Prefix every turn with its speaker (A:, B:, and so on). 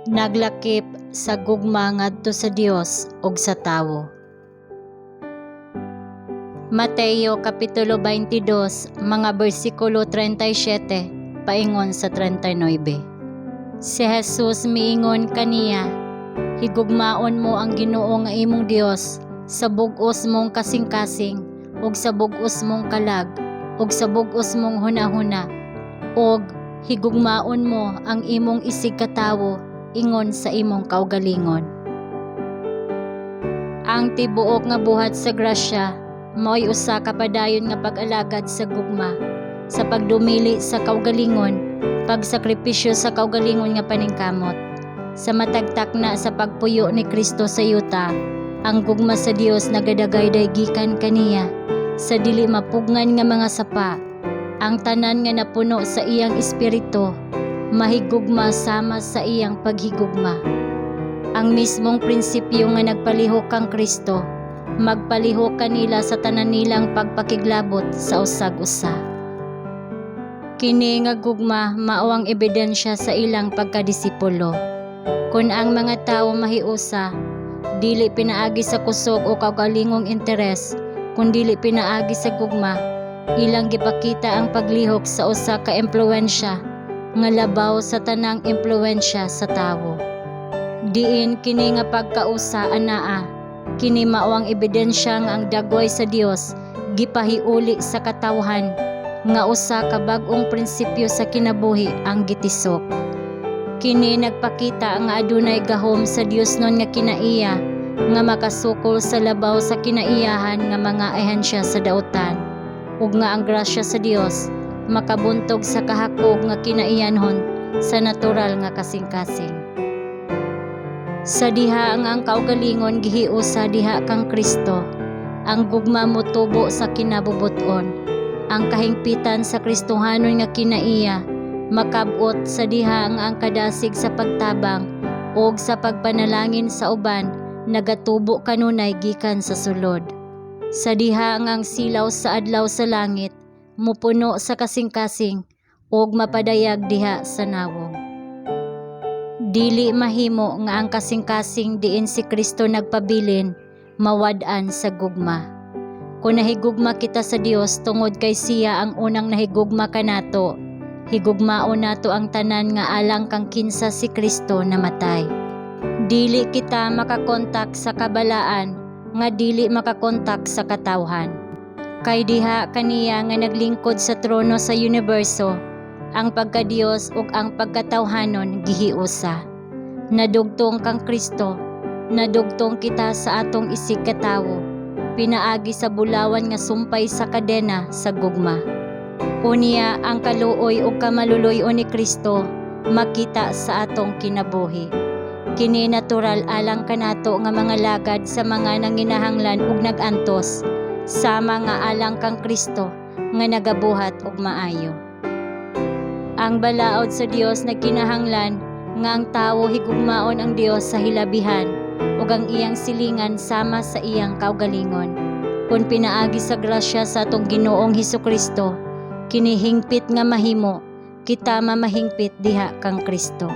A: Naglakip sa gugma ngadto sa Dios ug sa tawo. Mateo Kapitulo 22, mga bersikulo 37 paingon sa 39. Si Jesus miingon kaniya, "Higugmaon mo ang Ginoo nga imong Dios sa bug-os mong kasing-kasing ug sa bug-os mong kalag ug sa bug-os mong hunahuna, ug higugmaon mo ang imong isigkatawo ingon sa imong kaugalingon." Ang tibuok nga buhat sa grasya mao'y usa ka padayon nga pag-alagad sa gugma, sa pagdumili sa kaugalingon, pagsakripisyo sa kaugalingon nga paningkamot. Sa matag takna sa pagpuyo ni Kristo sa yuta, ang gugma sa Dios nagadagayday gikan kaniya sa dili mapugngan nga mga sapa. Ang tanan nga napuno sa iyang espiritu mahigugma sama sa iyang paghigugma. Ang mismong prinsipyo nga nagpalihok kang Kristo magpalihok kanila sa tanan nilang pagpakiglabot sa usag-usa. Kini nga gugma mao ang ebidensya sa ilang pagkadisipulo. Kun ang mga tawo mahiusa, dili pinaagi sa kusog o kaugalingong interes, kundili pinaagi sa gugma, ilang gipakita ang paglihok sa usa ka impluwensya nga labaw sa tanang impluwensya sa tawo. Diin kini nga pagkausa anaa, kini mao ang ebidensya nga ang dagway sa Dios gipahiuli sa katawhan, nga usa ka bag-ong prinsipyo sa kinabuhi ang gitisok. Kini nagpakita nga adunay gahom sa Diosnon nga kinaiya nga makasukol sa labaw sa kinaiyahan nga mga ahensya sa dautan, ug nga ang grasya sa Dios makabuntog sa kahakog nga kinaiyanhon sa natural nga kasing-kasing. Sa diha nga ang kaugalingon gihiusa diha kang Kristo, ang gugma motubo sa kinabubut-on. Ang kahingpitan sa Kristohanon nga kinaiya makab-ot sa diha nga ang kadasig sa pagtabang ug sa pagpanalangin sa uban nagatubo kanunay gikan sa sulod. Sa diha nga ang silaw sa adlaw sa langit mopuno sa kasing-kasing ug mapadayag diha sa nawong. Dili mahimo nga ang kasing-kasing diin si Kristo nagpabilin mawad-an sa gugma. Kung nahigugma kita sa Dios tungod kay siya ang unang nahigugma kanato, higugmaon nato ang tanan nga alang kang kinsa si Kristo namatay. Dili kita makakontak sa kabalaan nga dili makakontak sa katawhan. Kay diha kaniya nga naglingkod sa trono sa universo, ang pagkadiyos ug ang pagkatawhanon gihiusa. Nadugtong kang Kristo, nadugtong kita sa atong isigkatawo, pinaagi sa bulawan nga sumpay sa kadena sa gugma. Unya ang kaluoy ug kamaluluy-on ni Kristo makita sa atong kinabuhi. Kini natural alang kanato nga mga lagad sa mga nanginahanglan ug nag-antos, sama nga alang kang Kristo nga nagabuhat og maayo. Ang balaod sa Dios nagkinahanglan nga ang tawo higugmaon ang Dios sa hilabihan ug ang iyang silingan sama sa iyang kaugalingon. Kun pinaagi sa grasya sa atong Ginoong Hesukristo, kini hingpit nga mahimo, kita mamahingpit diha kang Kristo.